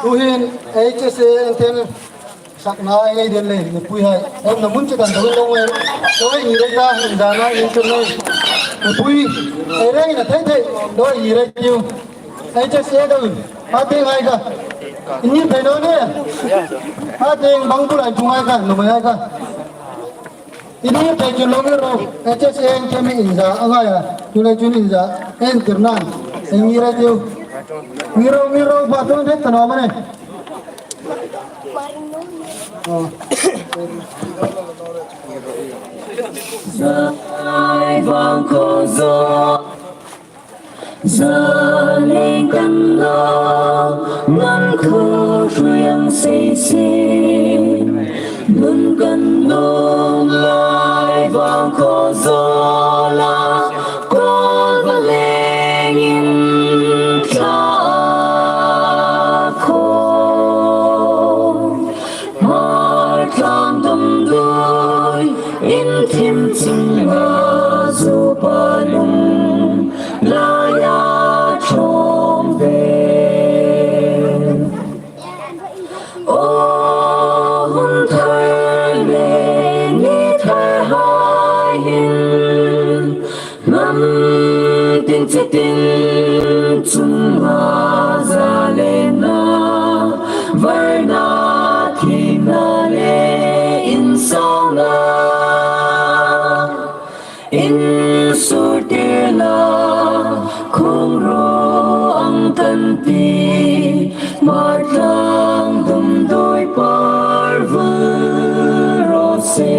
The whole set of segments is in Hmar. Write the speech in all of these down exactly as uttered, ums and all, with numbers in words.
Tuhin H S A an thil sakna ei nei ding le, mipuihai. Em na mun chu kan dawng dawng ei. Dawng ei ni rei ta, indana in chu nei. Mipui, ei rengin a thei thei. Dawng ei ni rei tiu. Ei che se dawng. A te ngai ka. Ini pe no ne. A te bang tu lai tu ngai ka, no mai ka. Ini pe chu lo mi ro. Ei che se en che mi inza, a ngai a. Tu le chu inza. En tir nan. Ei ni rei tiu. Mi ro, mi ro, ba tu ne ta no ma ne. Zalai vang ko zo, zalai kan lo, ngan ko hrui ang sei sei, nun kan lo lai vang ko zo la, ko va leng in tla ko. Hmar tlang dum dui, in thim ching ma zu pa lung, la ya chong ve. O hun thar le ni thar hai hin, Hnam tin chi tin chunga zalena, varna thina le insawngna. Insur tirna, khung ro ang kan ti, Hmar tlang dum dui par vul ro se.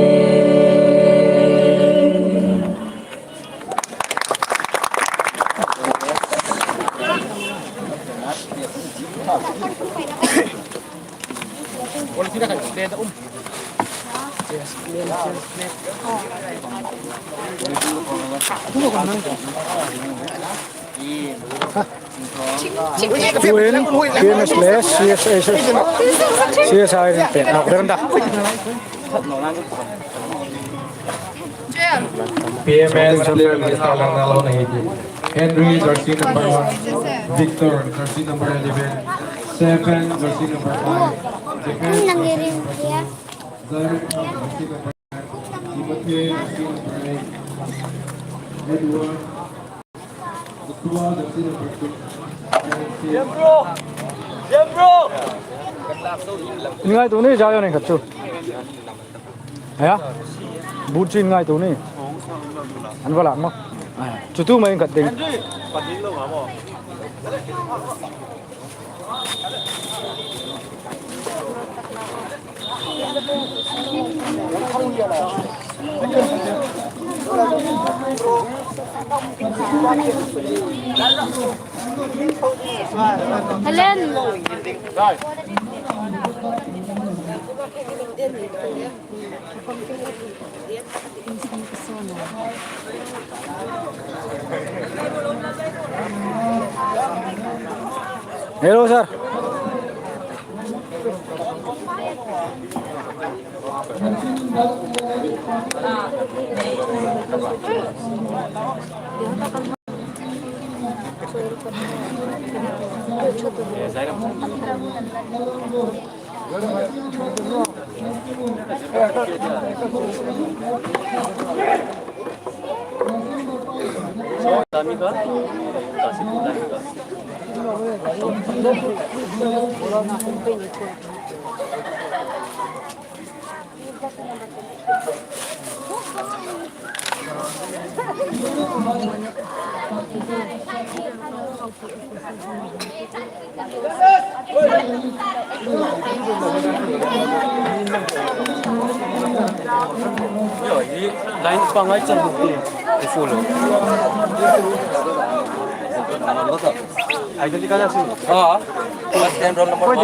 Tuhin, P M S le C S S, C S I te, ah, berenda. P M S player list-a lang na lo nei ti. Henry, jersey number one. Victor, jersey number eleven. Seven, jersey number five. Defense, jersey number two. Zaire, jersey number nine. Timothy, jersey number eight. Edward, Joshua, jersey number two. Jembro! Jembro! Ngai tu ni, Zion in khat chu. Aya? Boot chu ngai tu ni. An va lak maw? Chu tu mai in khat ding. Helen. Hello, sir. Line pa ngai chan ti full. Identity card ase? Ah, last time roll number one.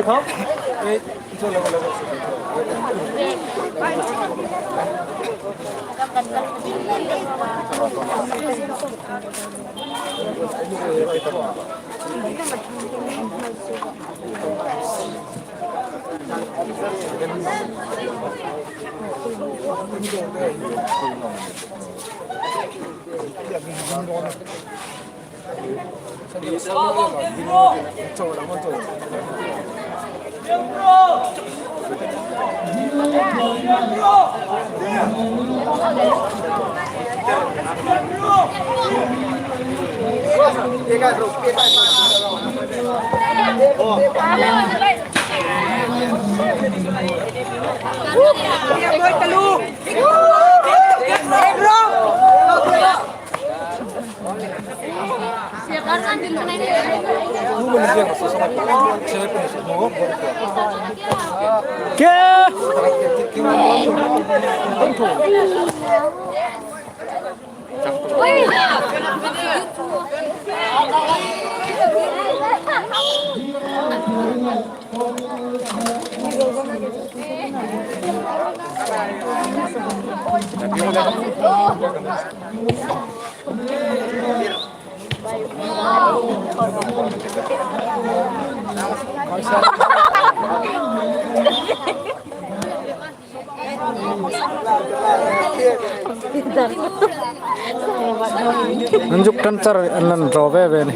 An zuk ṭan char an lan raw ve ve ni.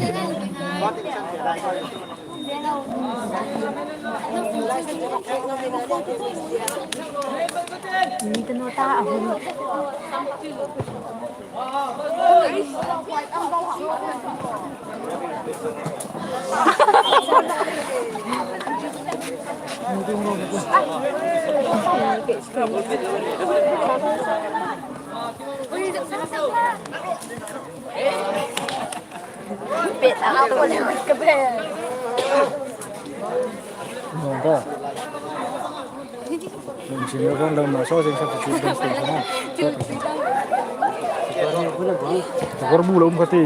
Ka kawr bul a um ka ti.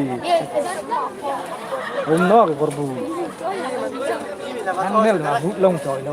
Um naw ka kawr bul. An mel na bu long toi lo.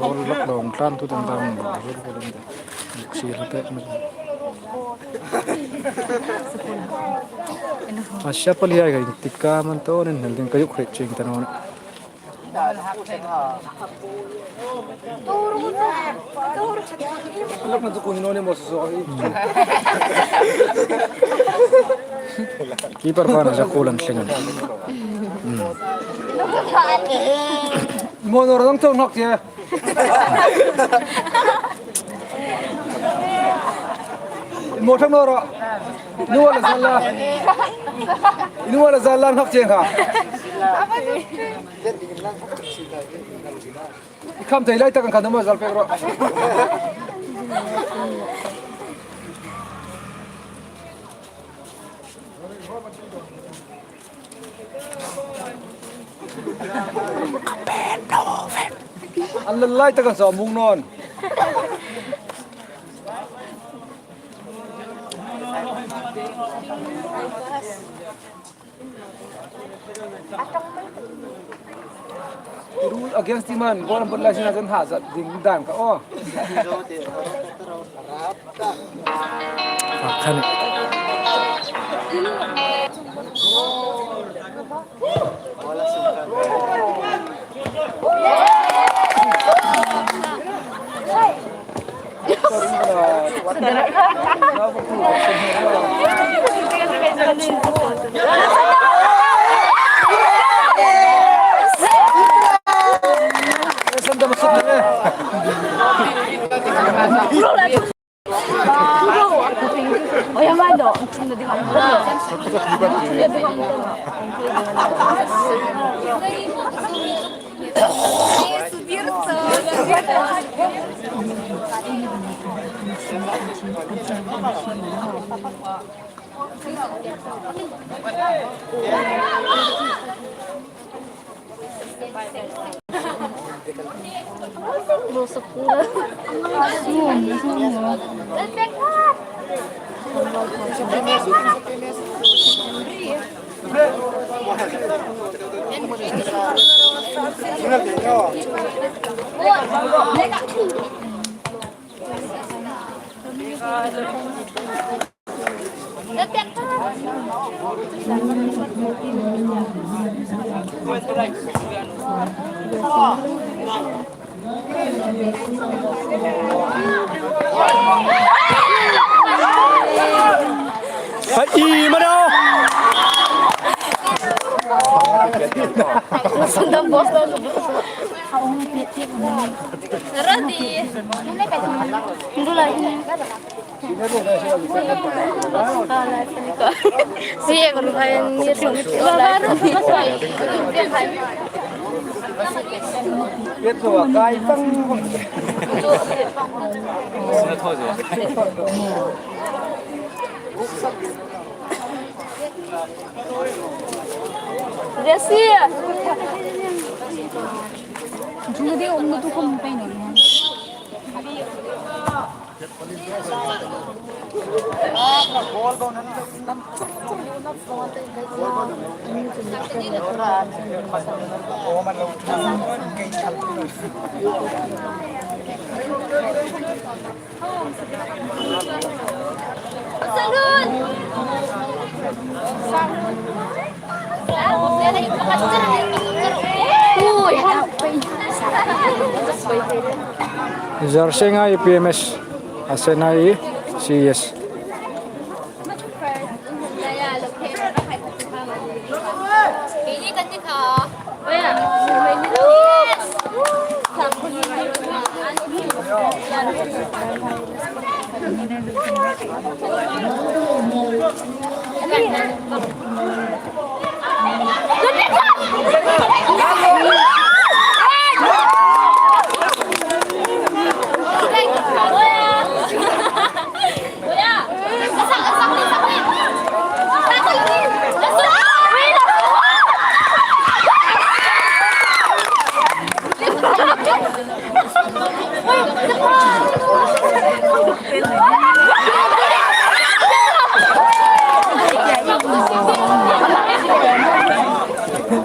Bol lak dawng tlan tu dang dang bol bol bol. Sir pek ma. A sia pali ai ka intik ka man to nen hel ding ka yuk hre ching ta naw. Keeper pa na za kulan tling. Mo nor dang chong nok che. Mo thang nor. Nuwa la zalla. Nuwa la zalla nok che kha. I kham thei lai tak kan khan ma zal pek ro. An la lai tak kan sa mung non. Rule against the man, goal an bawm lai sina zan ha zat ding dan ka aw. Khan. Ai, i ma daw. Ready. Zarsenga i P M S, a sena i C S.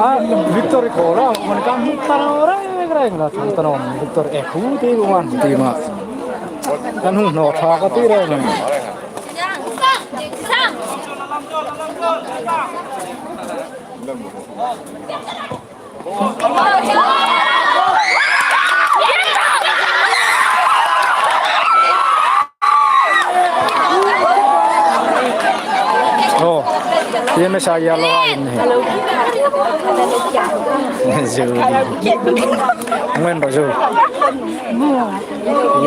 A, Victor i kawla, man kan hmu ta naw reng reng la, hmu ta naw, Victor e khu ti man ti ma. Kan hung naw ṭha ka ti reng reng. Oh, P M S a yellow a in hi. Zu. Ngwen ba zu.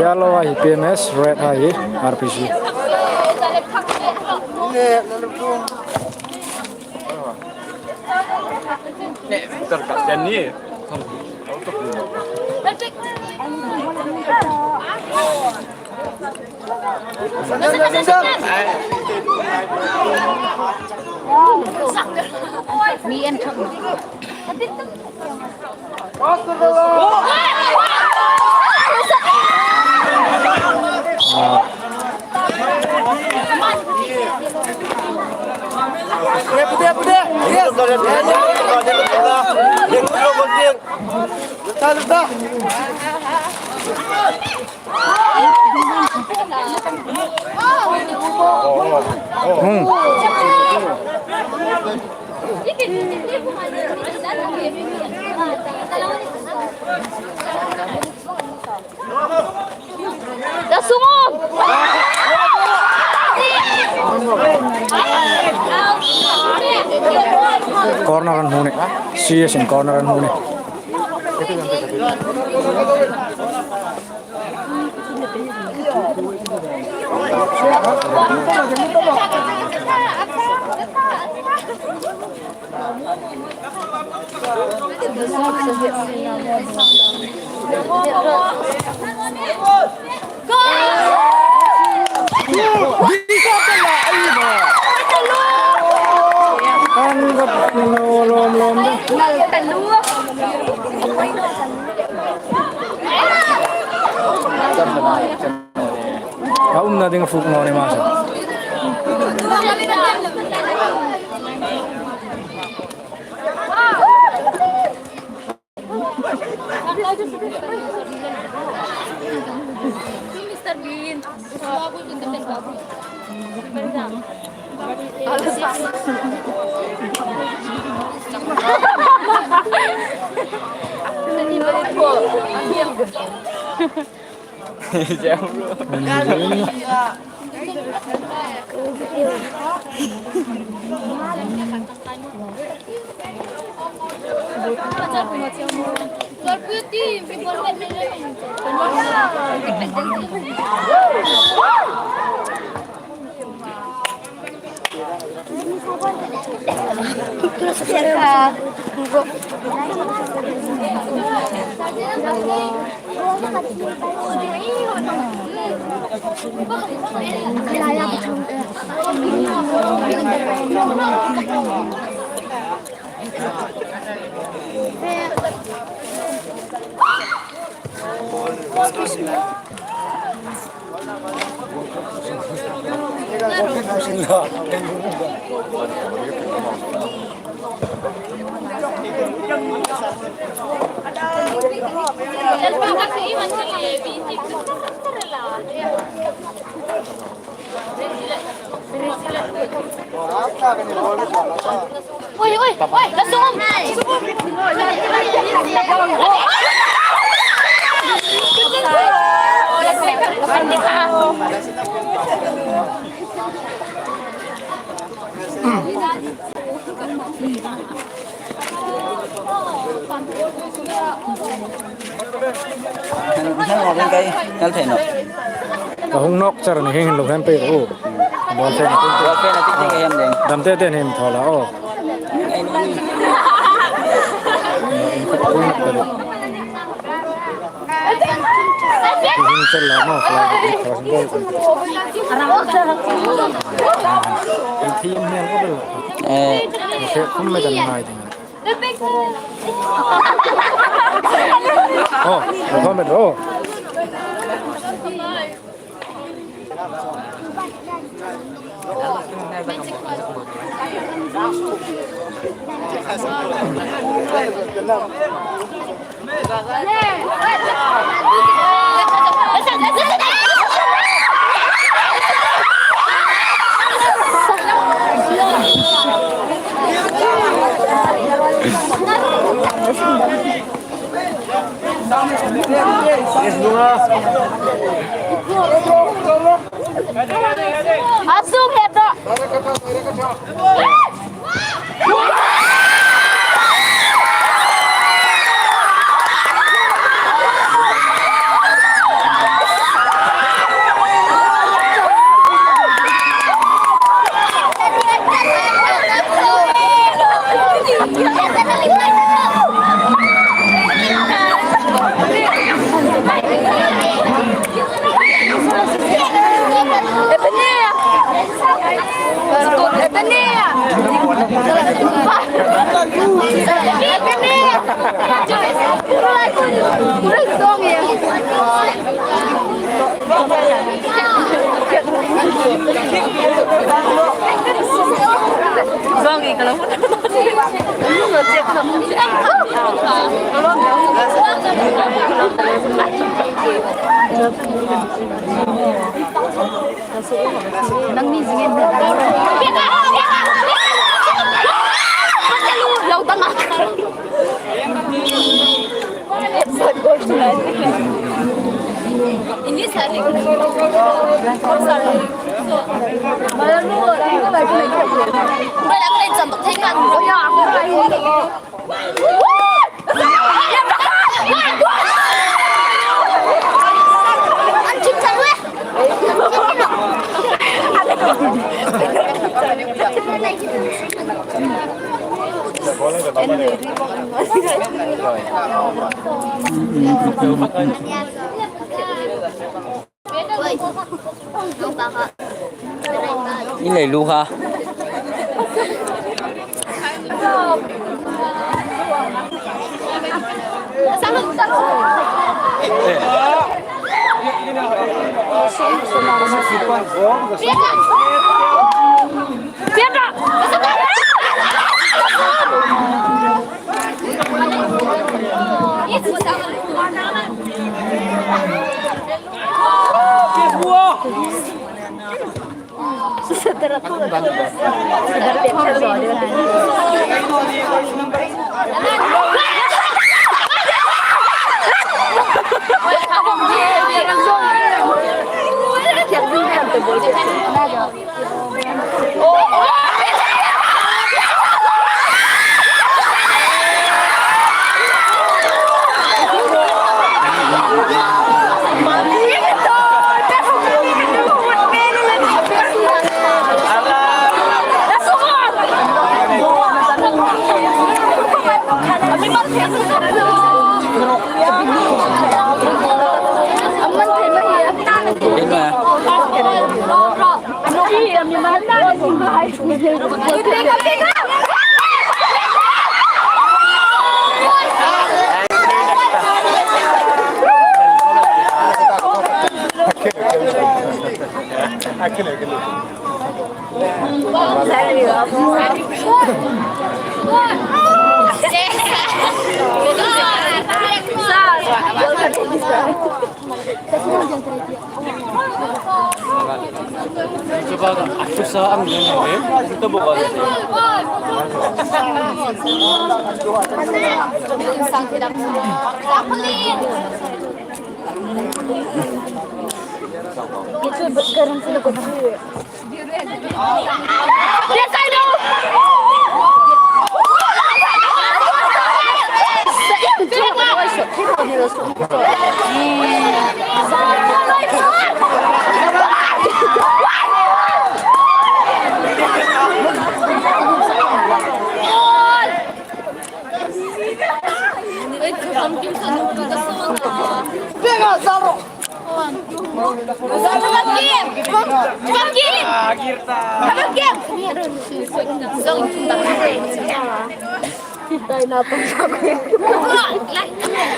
Yellow a hi P M S, red a hi R P C. Corner an hmu ni. C S in corner an hmu ni. A umna ding fuk naw ni ma sa. Oi, oi, oi, la sum. Ka hung nawk char ni hin lo hen pe ro. Ball fe na. Ball fe na tik tik em ding. Dam te te hin thaw la o. Hin chal la mo, flag. Thiem hian ko bel. Eh. Mo fe kum me dan ngai ding. Oh, mo fe me ro. Asuk heta. Nang ni zingen. Lo tama. Ini sari. Sari. Bala ko, bala ko. Bala ko, bala ko. I nei lu kha.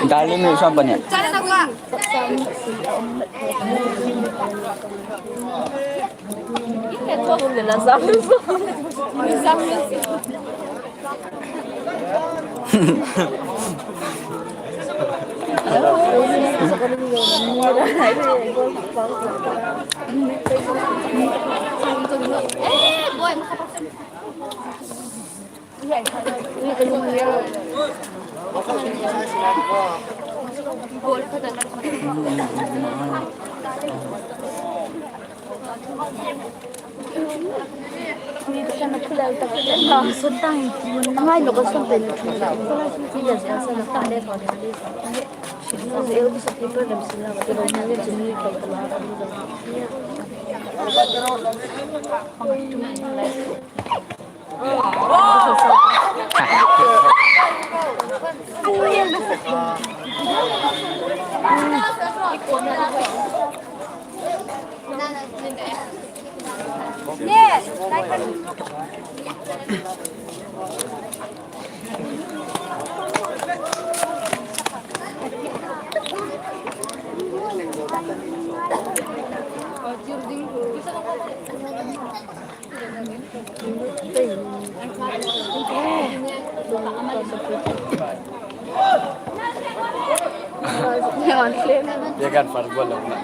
Darling, mi sawm pahni. Dia kan far gol lang na.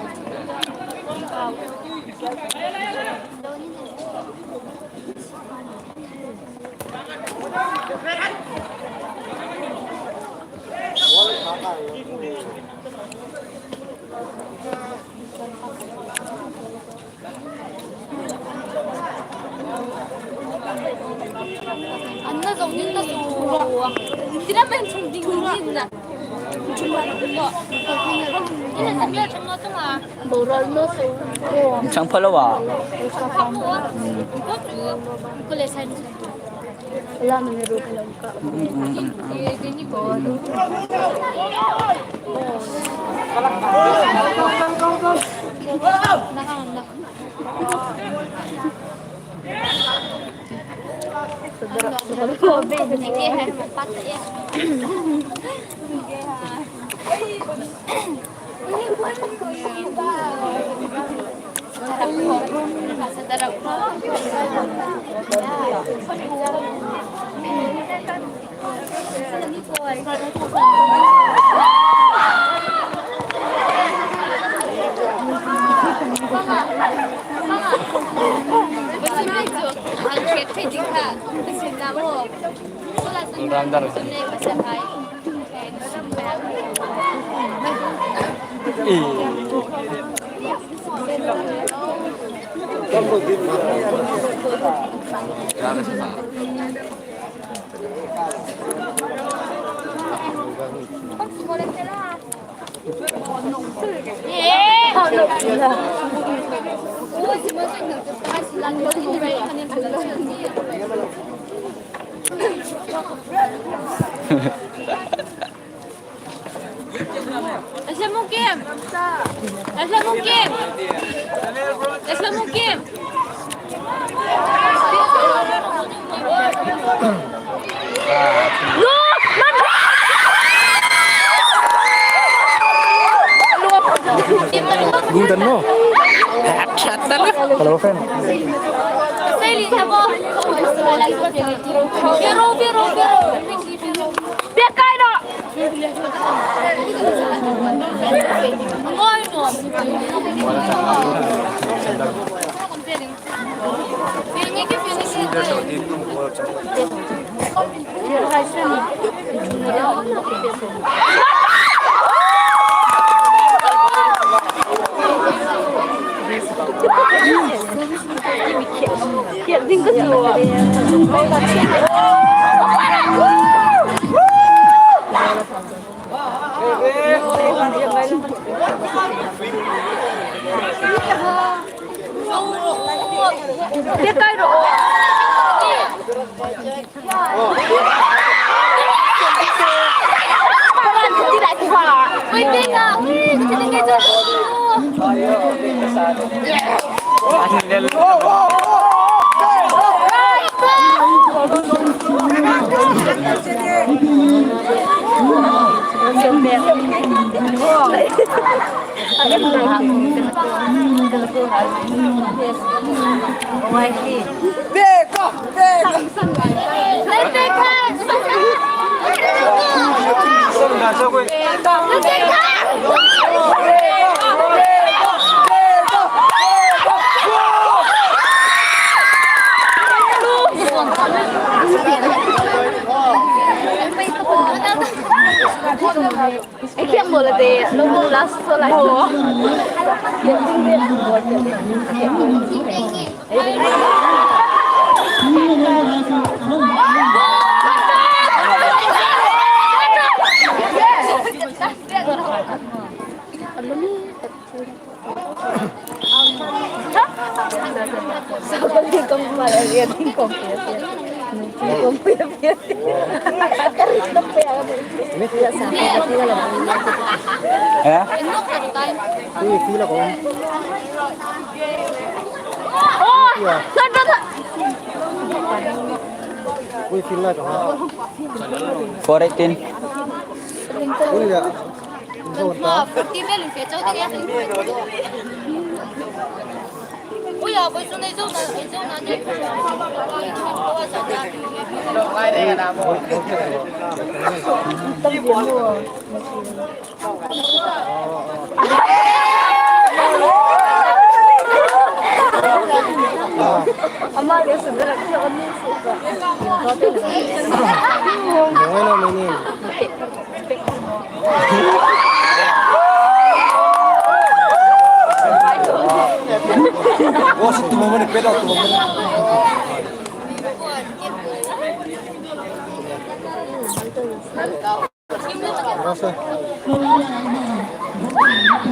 Anna zong ning na su. Tira pen chung ding ning na. Chung ma lo. Ina tang le chung ma tang a. Boral no su. Chang pha lo wa. Ko le sai. Ala mene ro ka lam ka. Asla Mukim! Asla Mukim! Asla Mukim! Gundan mo. Hat, hat talaga. Kalau fan. Vero, vero, vero. Pia kai no. Ngoi no. Ei, thiam bol a de, lo bol last so lai. Four eighteen.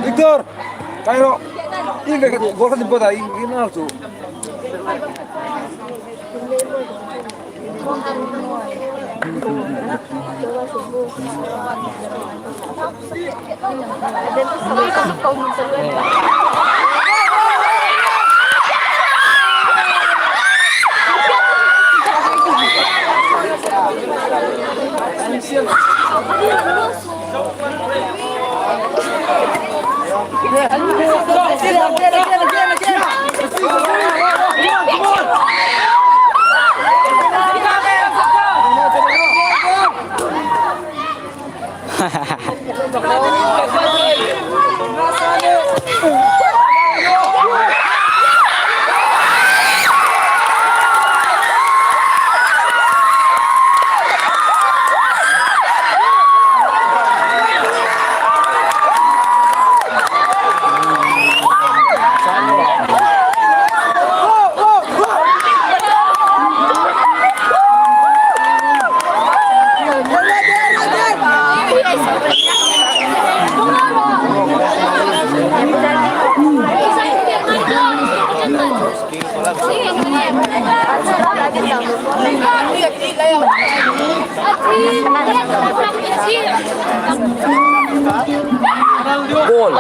Victor, Cairo, ini gol kan dibuat, ini, ini langsung. Goal.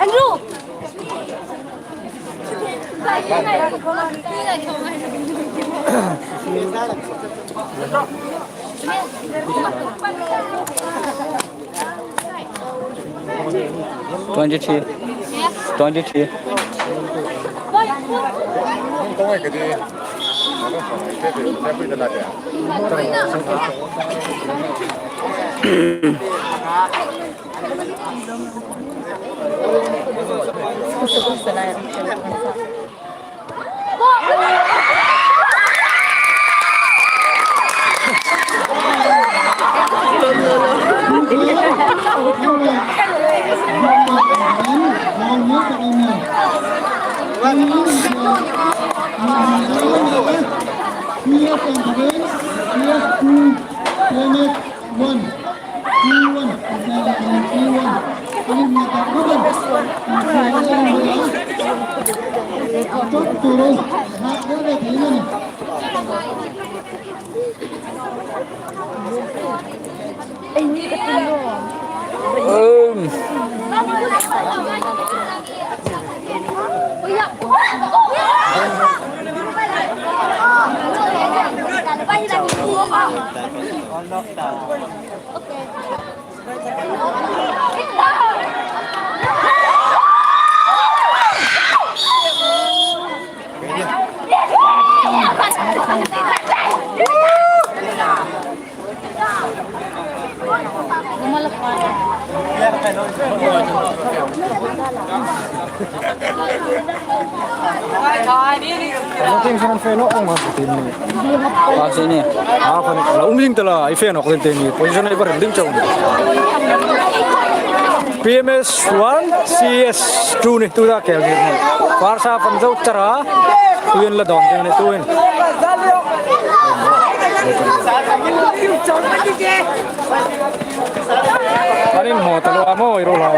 Andrew! Twenty-three. Twenty-three. One. Alo, tin san fe no, ong ma tin ni. Ah, sini. Ah, fan, la um ding ta la, i fe no, ko tin ni. Position ai bar ding chau. P M S one, C S two ni tu ta kel ni. Farsa fan zo chara. Tuin la don ni tuin. Anin mo talo amo iro lai.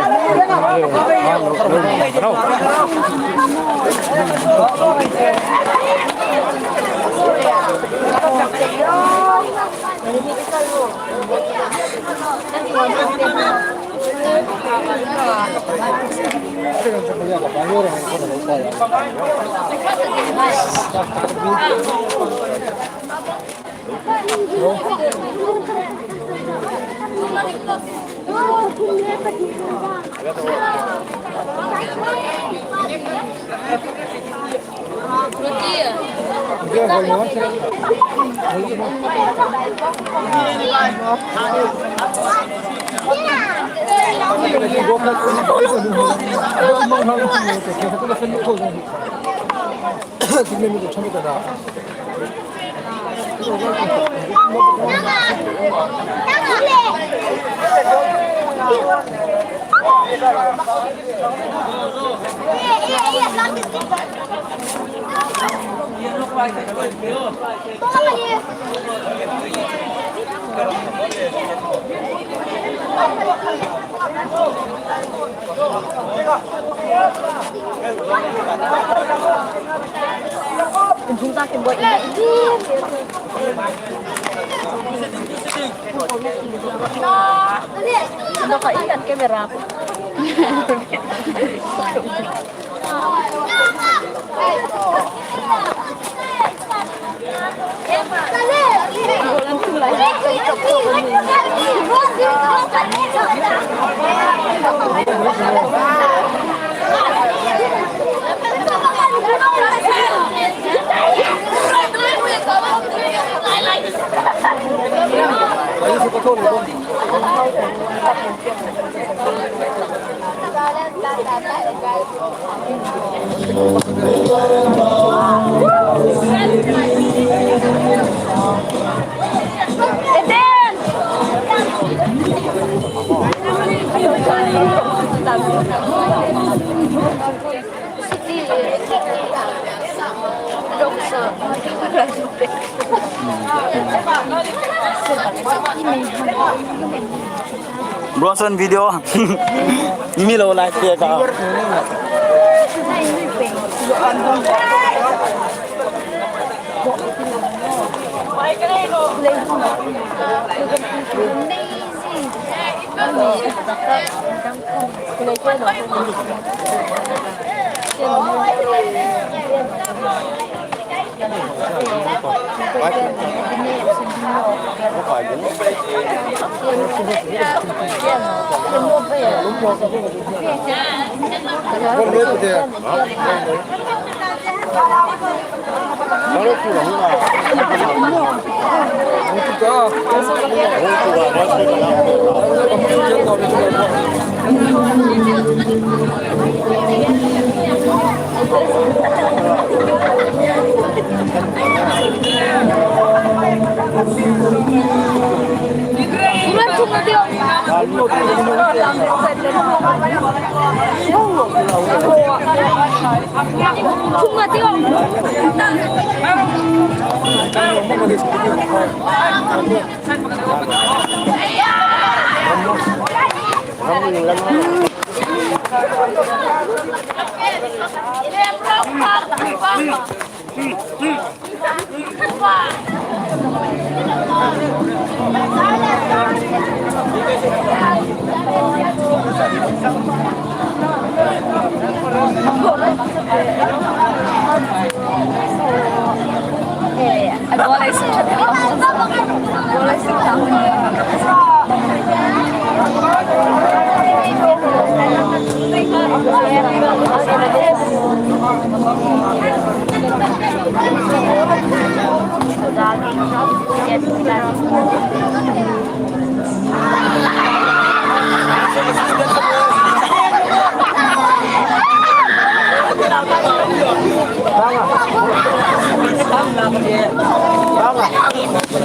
Bronson video. Imi lo live pek a.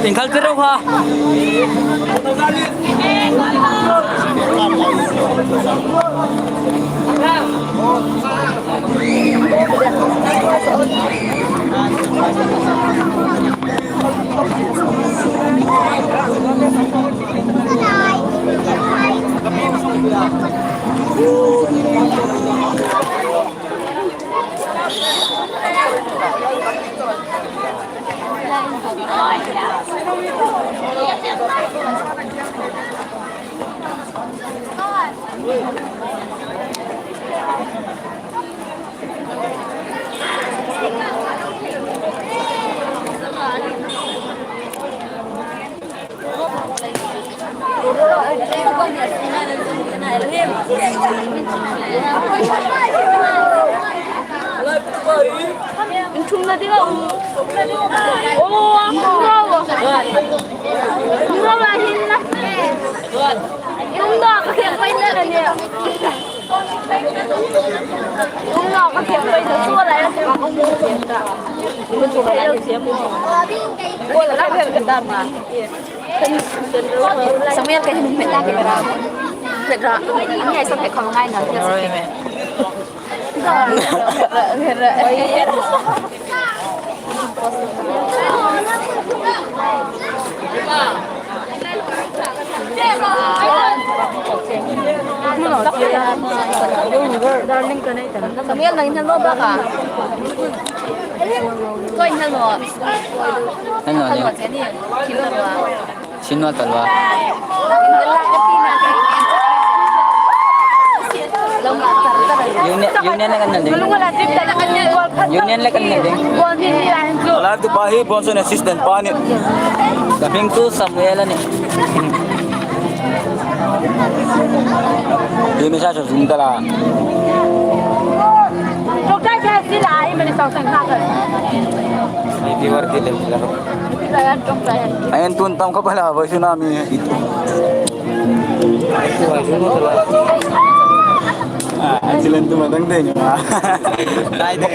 Inkhal tir ro kha. Samuel, ka hin hmet ta ke ra. Hmet ra. Ani ai sa pe khom ngai na. Samuel, nang inhal naw bak a? Ko inhal naw. Hal naw ni. Hal naw che ni. Thil naw naw. Sin naw tal wa. Union, union le kan nan ding. Union le kan nan ding. Ala tu pa hi bonson assistant pa ni. Ka hming chu Samuel a nih. Hi mi sa so zung ta la. Ai, viewer ti le la. Ai, an tun tam ka bala, voi tsunami. Ah, accident tu madang ding. Dai dai.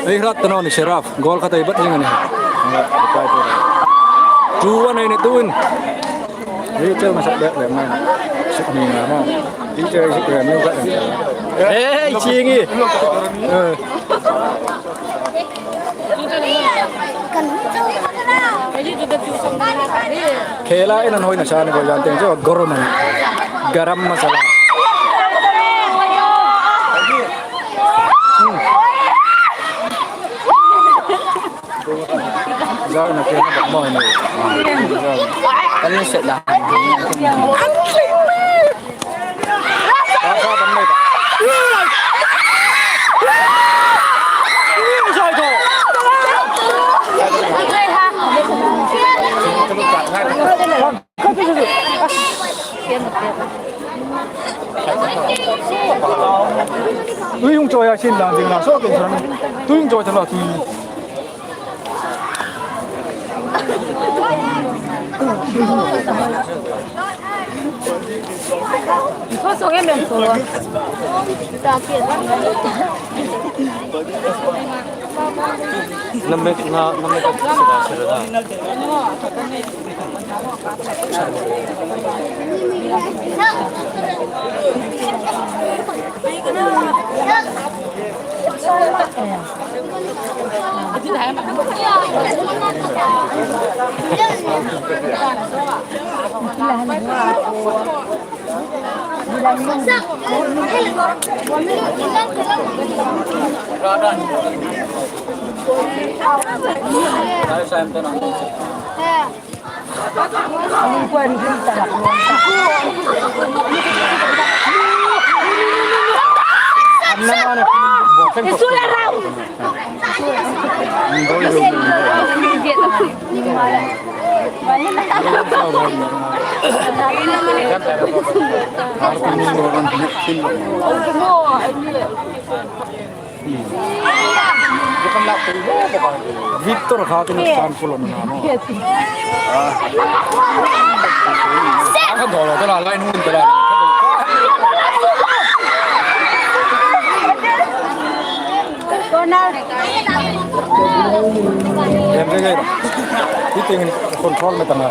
Hei, hrat ta naw ni, Seraph. Goal khat ei bat zing a nih. Two one a ni tuhin. Hei, chel masak bek bek mai. Suk ni na ma. Hei, chel suk bek ni ka. Hei, chingi. Eh. Khela in an hoi na sa ni ko jan teng chu garam, garam masala. Zau na ke na mo ni. Kan ni set la. Tui hung chawi a sin dang ding la, so ken san. Tui hung chawi ta la, tui. Namek na, namek ka sira sira na. Victor kha tin san full on na mo. Ka dolo to la lai nun to la. Corner. Em ke ke. Hitting control me tanga.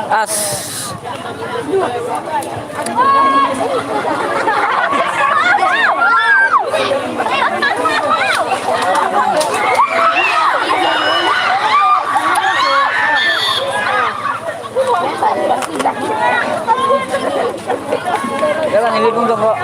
As. Jalan ini pun kok.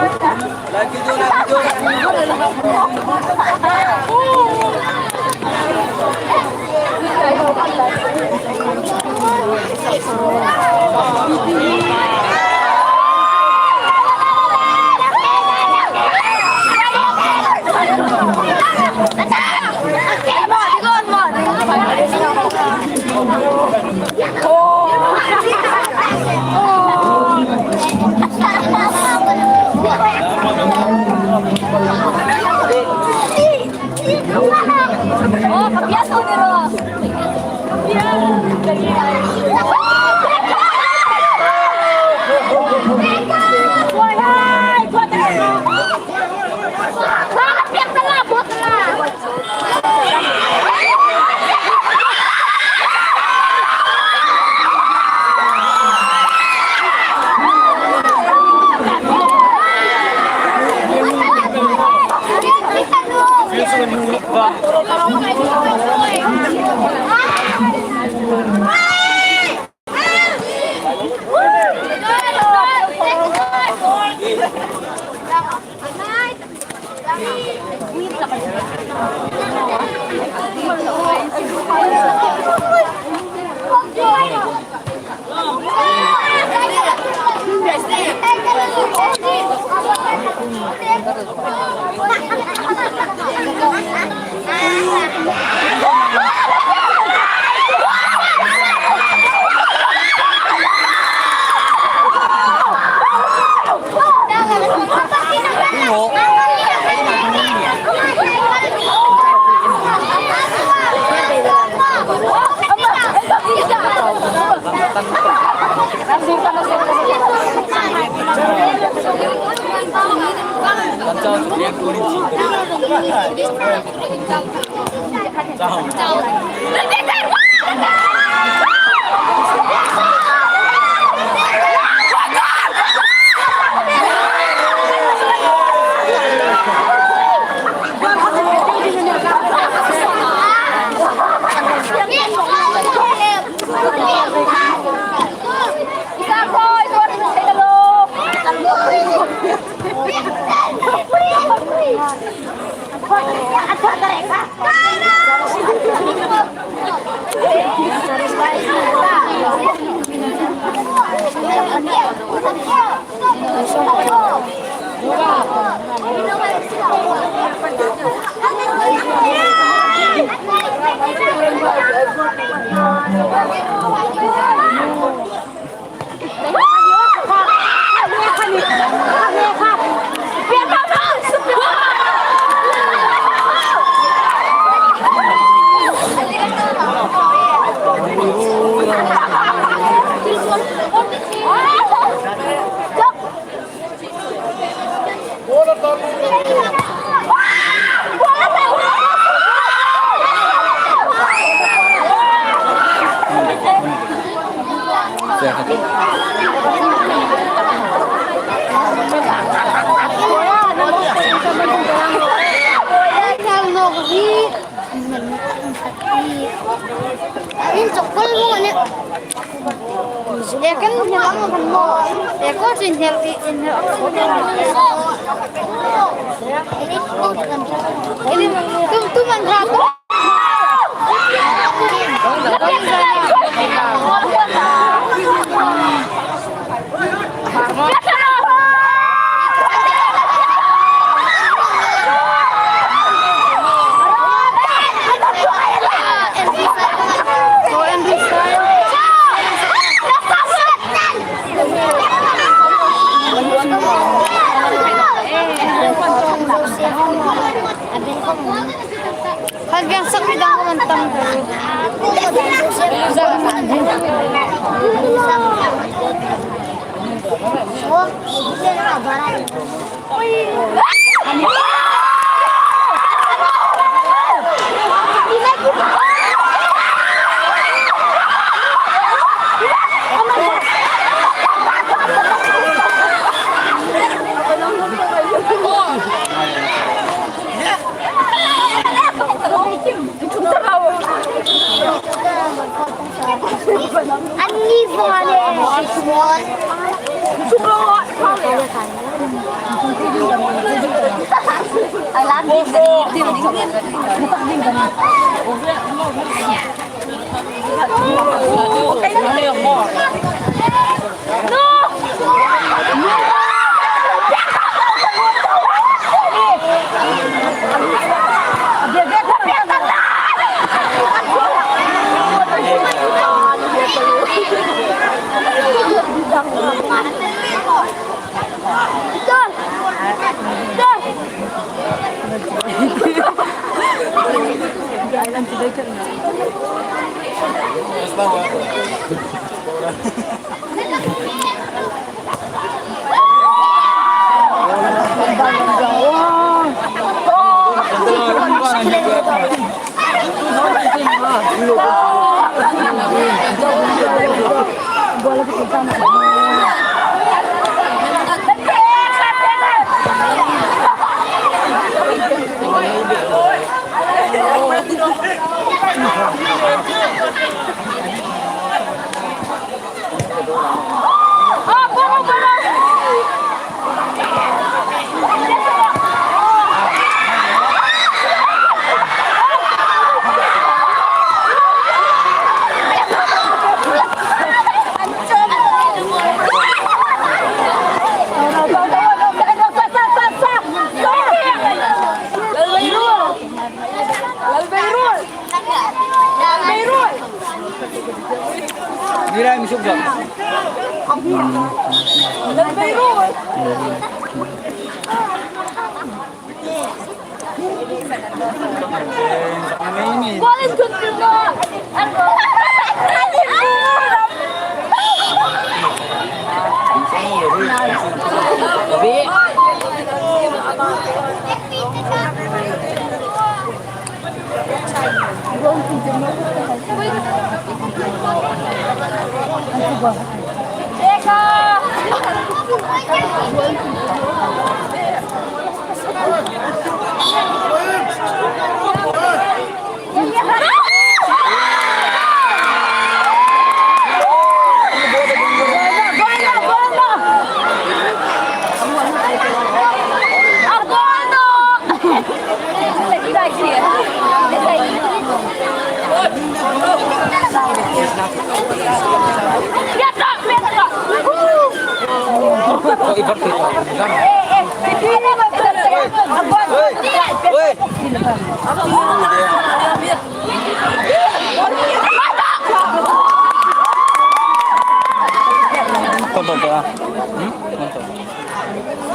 Tonton to a. Hmm? Tonton.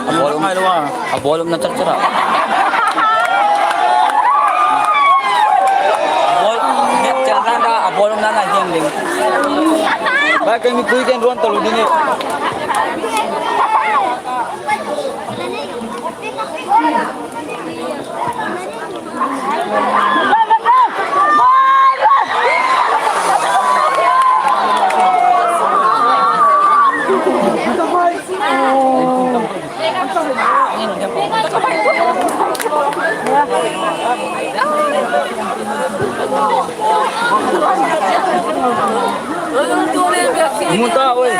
A ball um, a ball umna char char a. A ball, net char dan da, a ball umna na hieng ding. Ba, kei mi pui ken ruon taluo ding e. Muta, oi.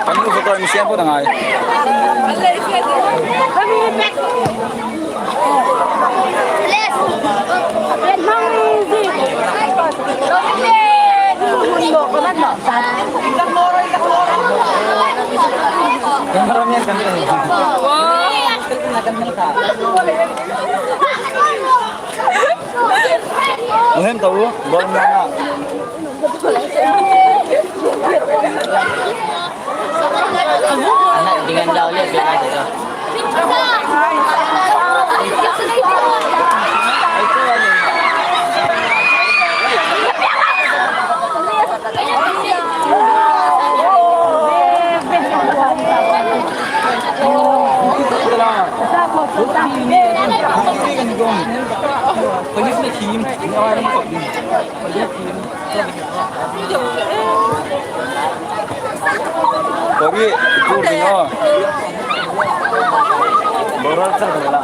Kan lu foto mi siam po tangai. Muhem tahu, bol mana? Anak dengan jauh lihat dia aja tuh. Kori, itu ding, oh. Boral chal la.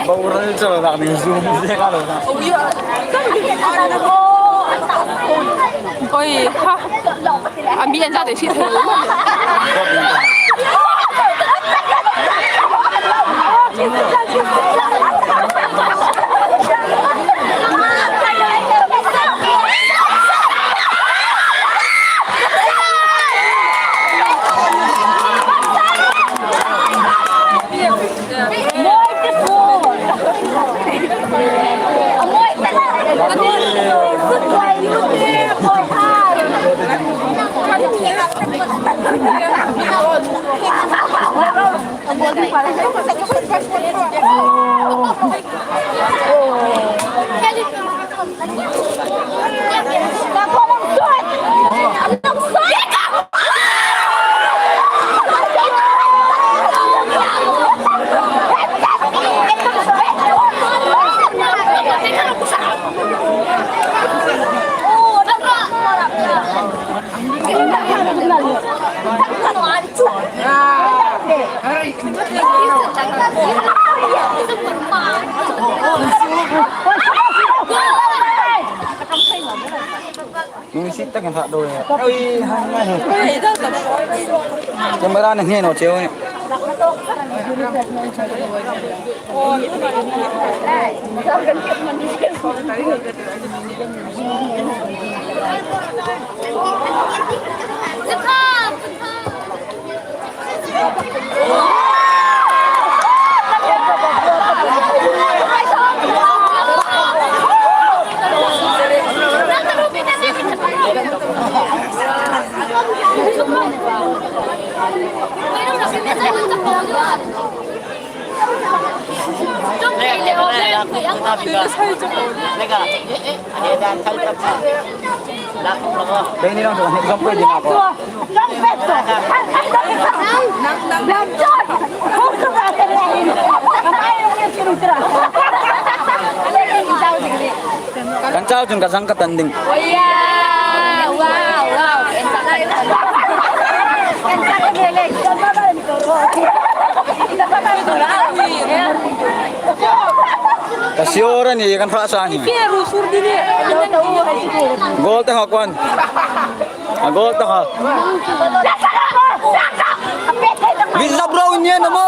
Boral chal la, ni zoom, dia kalau. A mi an za te si thei. Nung sit tak kan thak doi. Oi, han ngai. Camera na nge no cheu. Kan chau chun ka zang ka tan ding. Wow, wow. Ka sior a ni kan fa sa ni. Goal te ha kwan. A goal ta ha. Bisa bro ni na mo.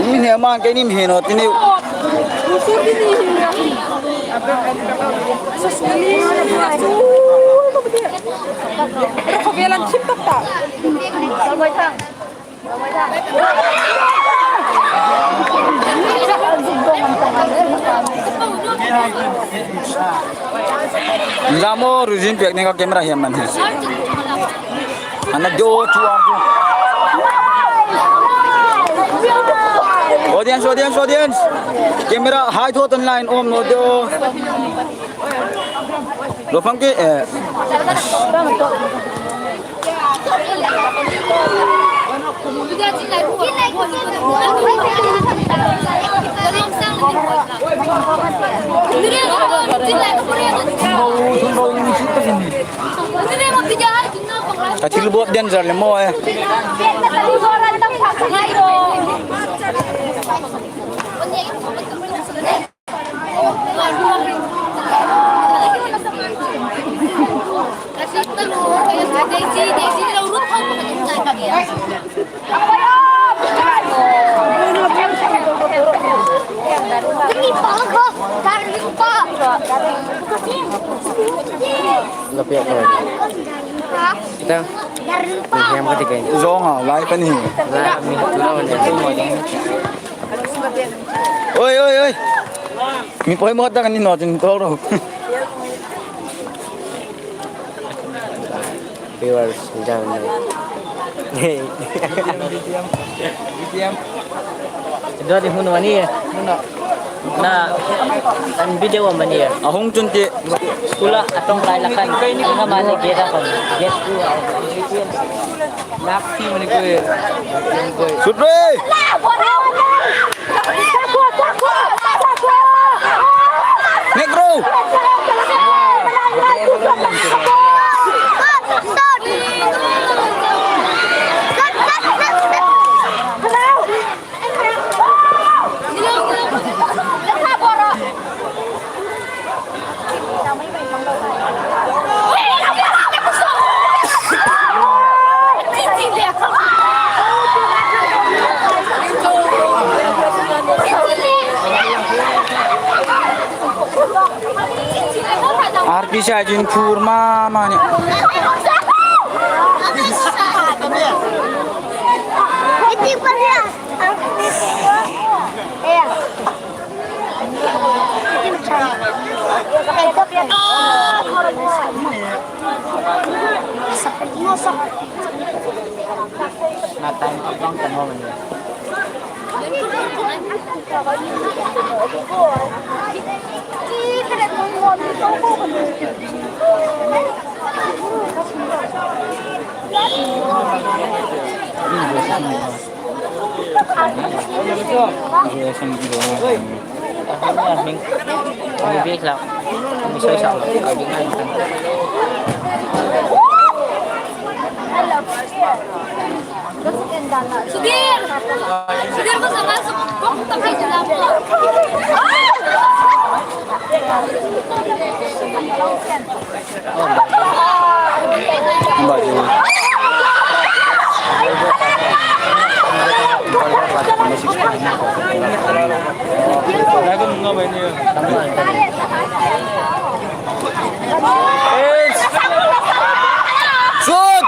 Ni he man ke ni he no tini. Zamo ruzin pek ni ka camera hiam man hi. Ana do chuan. Audience, audience, audience. Camera hai tho ton line om no do. Lo fang ke, eh. Ka thil bawp danger le maw e. Zawng a, live a ni. Oi, oi, oi. Mi poimaw tak a ni naw chun thaw ro. Viewers, jam ni. Dua di hmun mani. Na, an video mani. A hung chun ti. School a tawng lai la khan. Nga mani gate a kon. Gate. Nak ti mani ko. Sut re. Negro! Pisa jin phur ma ma ni. Shoot!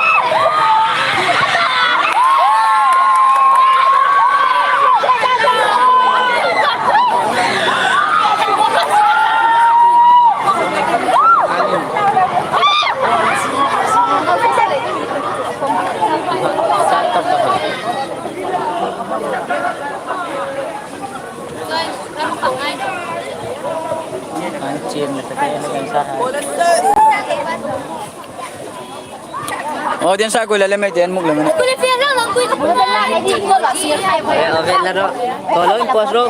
Audience a kul le mai ten muk le mai. Eh, oven la ro. Tolo in pos ro.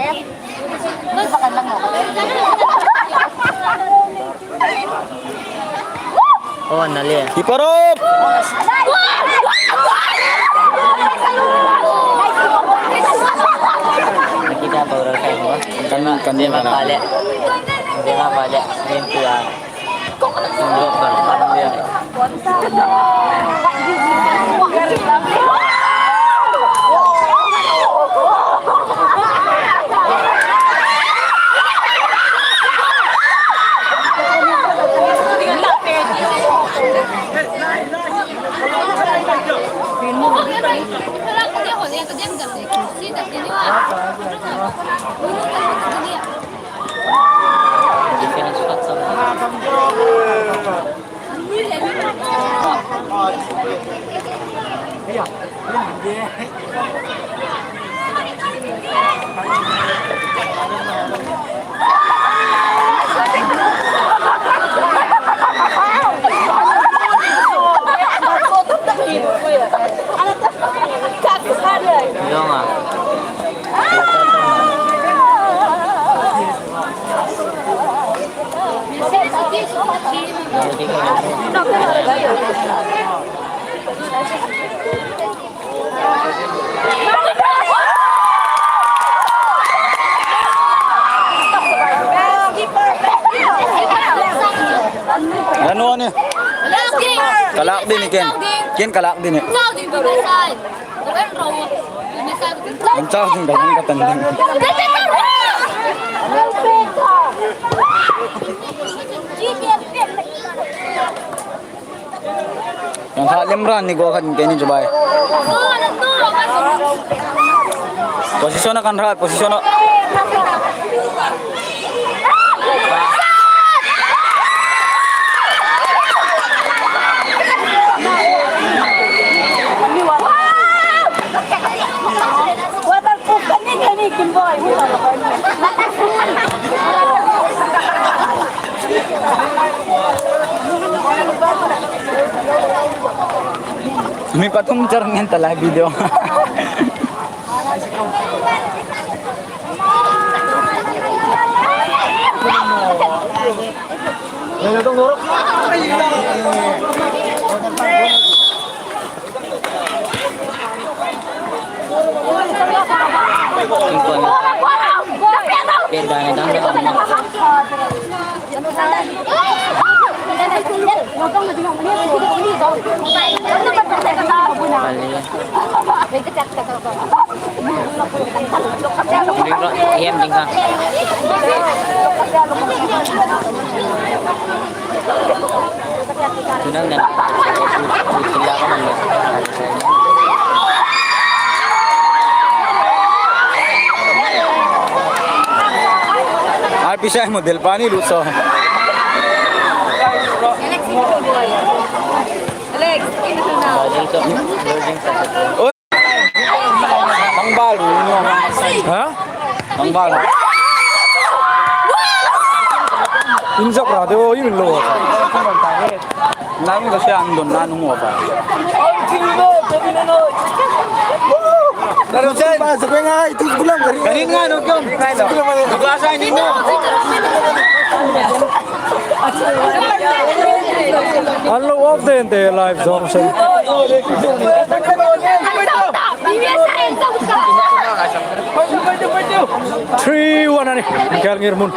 Oh, na le. Keep it up. Nakita pa ura kai mo. Kan, kan, kan. Pale. Tema pale. Limpian. Anu ni. Kalak din iken. Ken kalak din. An chau ding ka ding ka tan ding. Kan kha lem ran ni go khan ke ni chu bai. Position a kan rat, position a. Mi pathum char ngen ta lai video. Ding ro, em ding ka. Ai, pisa mo del pani lu so. Alex, ina na. Ang bal, ha? Ang bal. Injak ra de o, yun lo. Nang lo siya ang don na nung wa pa. Pero sen, pa sa kwenga, itu kulang kari. Kanin nga no kyom. Nagasa ni mo. An lo off de, de live zone sen. Three one a nih. Kal ngir mun.